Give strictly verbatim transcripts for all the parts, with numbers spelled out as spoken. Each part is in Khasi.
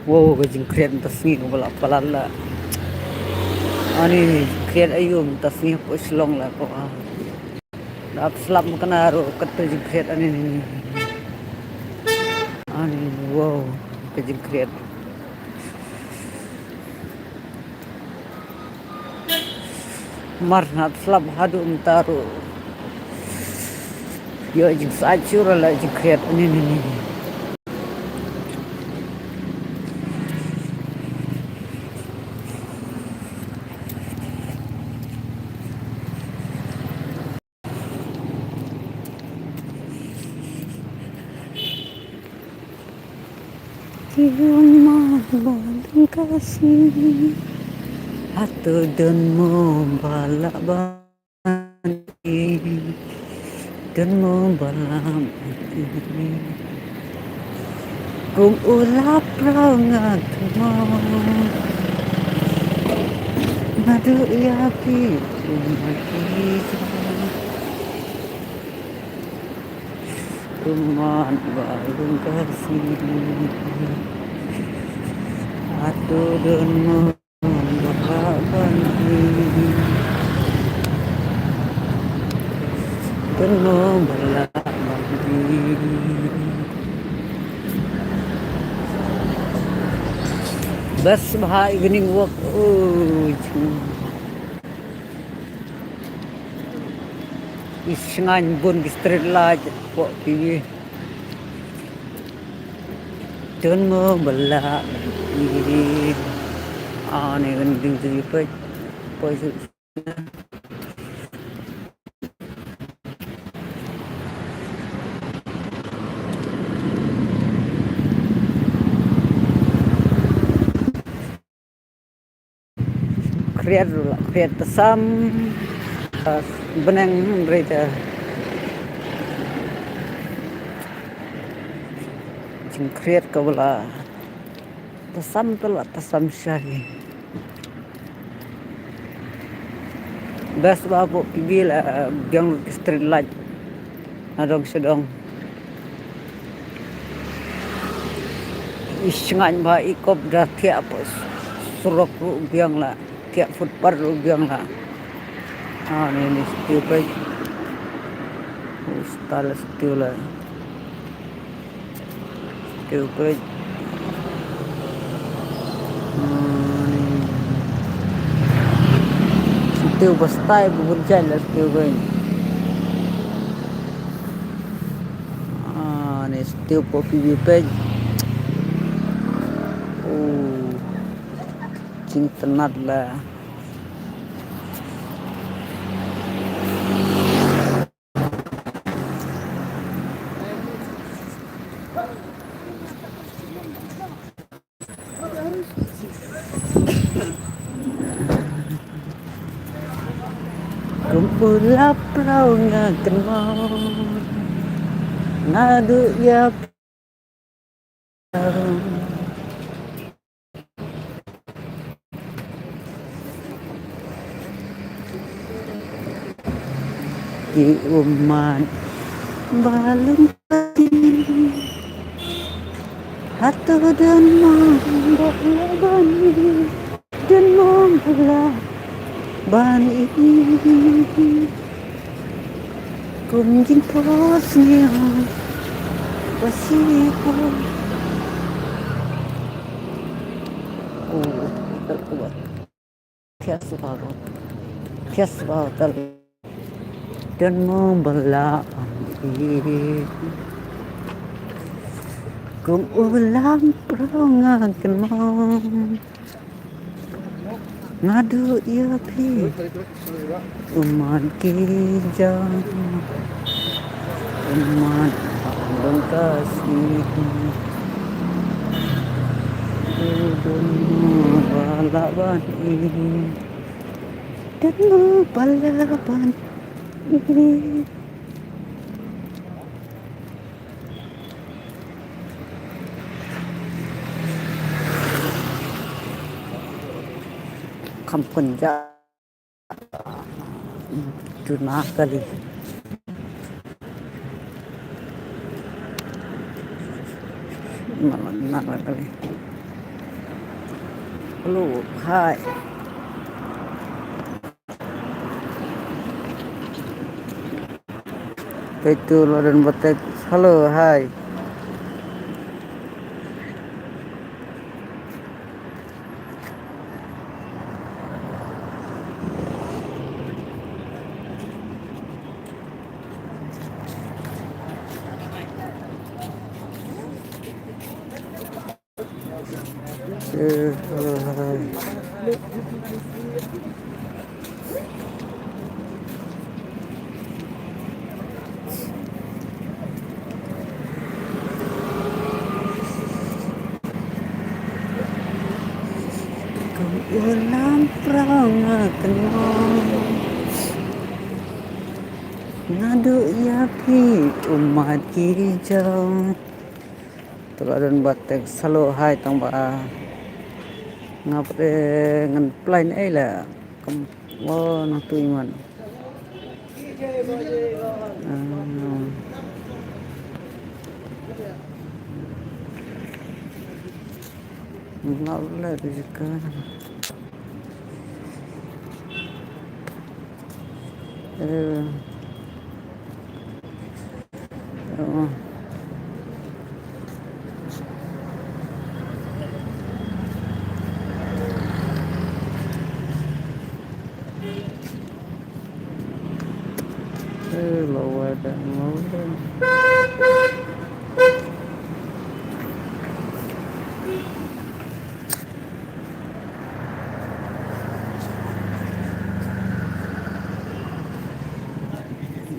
Wow, ka jingkhriat mynta sngi kaba la palat la. Ani jingkhriat aïu mynta sngi hapoh Shillong la ko. Dap slap ma kane ruh kata jingkhriat ani ni. Ani wow, ka jingkhriat. Mar nat slap haduh mynta ruh. Ïoh jingsait shuh ruh la jingkhriat ani ni. Ki ummat ba lyngkar sngi, hato don mo ba lah ban ïohi, don mo ba lah ban ïohi. Kum u la praw nga kynmaw, naduh ïa phi u mat ki jong. Ummat ba lyngkar sngi, hato don mo ba lah ban ïohi, don mo ba lah ban ïohi. Best bha evening walk. Oh, i shngaiñ bun ki street light hapoh P V. Don mo ba lah ban ïohi. Ani kan ding ding peit. Poi suk. Khriat ruh la khriat tasam. Bneng hynrei te jingkhriat kaba la tasam te la tasam shai. Best ba hapoh P V la biang lut ki street light. Nadong shadong. I shngaiñ ba i kop da thiah hapoh surok ruh biang la. Thiah footpath ruh biang la. Ani ni stupid. Hostel stupid la. Stupid. Ani. Stupid ba stai ba bun jai la stupid. Ani stupid P V page. Oh. Jingtnat la. Kum u la praw nga kynmaw, nga duh ïa Ki ummat ba lyngkar sngi, hato don mo ba lah ban ïohi, don mo ba lah ban ïohi. Kum jingphohsniew ba shisha. Oh, that was. Thiah sbah. Thiah sbah tal. Don mo ba lah ban ïohi. Kum u la praw nga kynmaw, nga duh ïa phi. Ummat ki jong, ummat lyngkar sngi. Don mo ba lah ban ïohi. Don mo ba lah ban ïohi. Kham pun ja. Duna kali. Malam nara kali. Hello, hi. Peit tu la don ba text hello, hi. Kum ïalam prong nga kynmaw naduh ïa phi u mat ki jong. Te la don ba text hello hi tang ba nga pat ngan reply ei la kam. Oh, nang tu iman. Ah. Nga la tu jaka. Eh. Oh. Eh, lawa dah, lawa dah.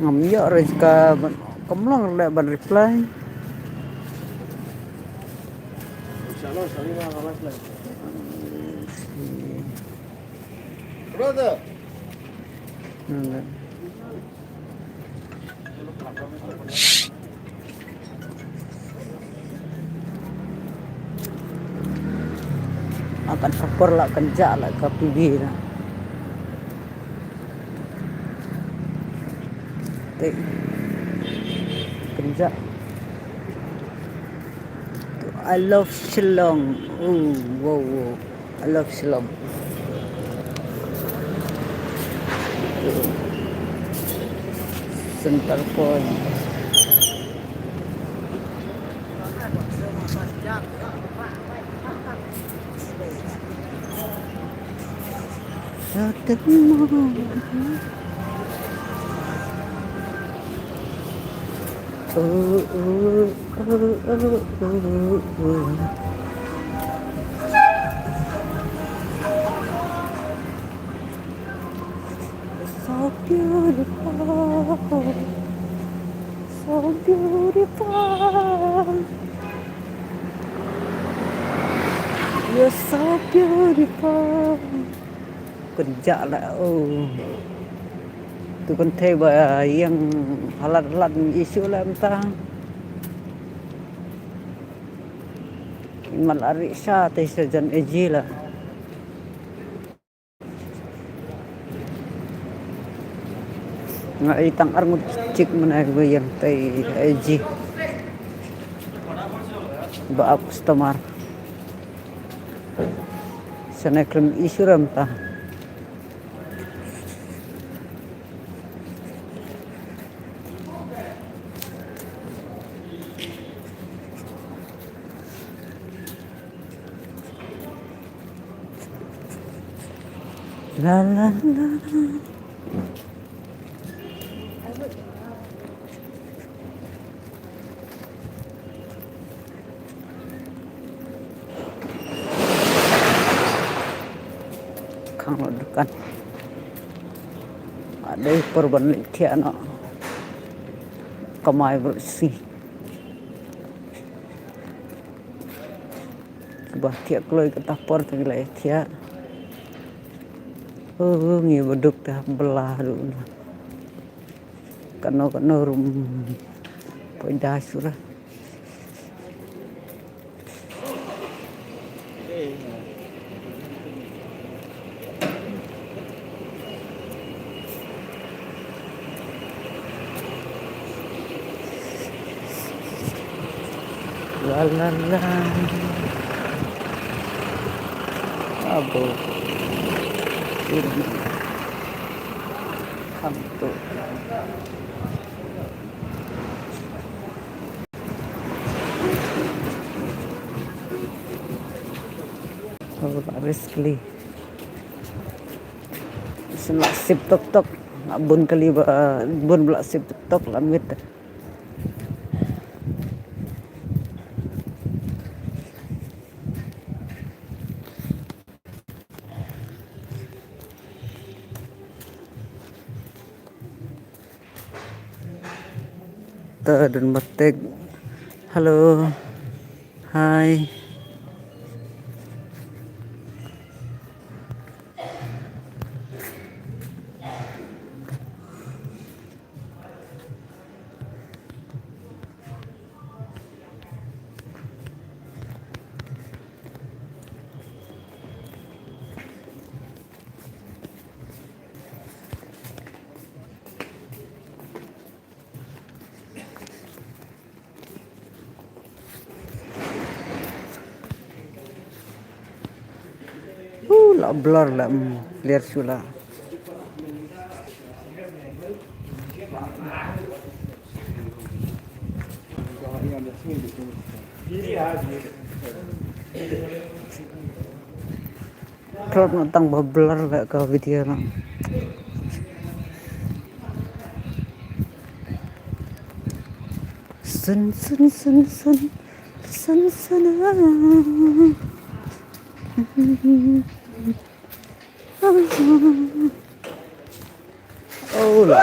Ngam ïoh re ka ban, kam long re ban reply. Brother. Nanda. Akan sapor la kynjah la ka P B na. Te. Kynjah. I love Shillong. Oh, wow, wow. I love Shillong. Centre Point. So beautiful, so beautiful. You're so beautiful. Kynjah la, oh. Tu kynthei ba ïeng halat halat issue la mynta. Mal ari sha te sha jan eji la. Nga i tang ar ngut chik mynne ba ïeng te eji. Ba ap customer. Sene khlem issue ra mynta. La la la. Khang la dukan. Adei por ban leit thiah noh. Kamai bersih. Ba thiah kloi kata por te leit thiah. Oh, ngi ba duk te bela duk na. Kano kano rum poi da sura. La la la. Abo. Come to. Oh, la riskli. Shen la sip tok tok. La bun kali ba, bun ba la sip tok tok la miet. Ta don matek. Hello. Hi. Uh, la blur la, mm, clear shu la. Klop na tang ba blur la ka video na. Sun, sun, sun, sun. Sun, sun. Oh, la.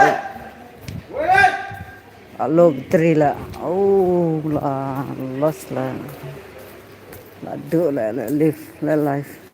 Alo, battery la. Oh, la lost la. La duh la, la live, la live.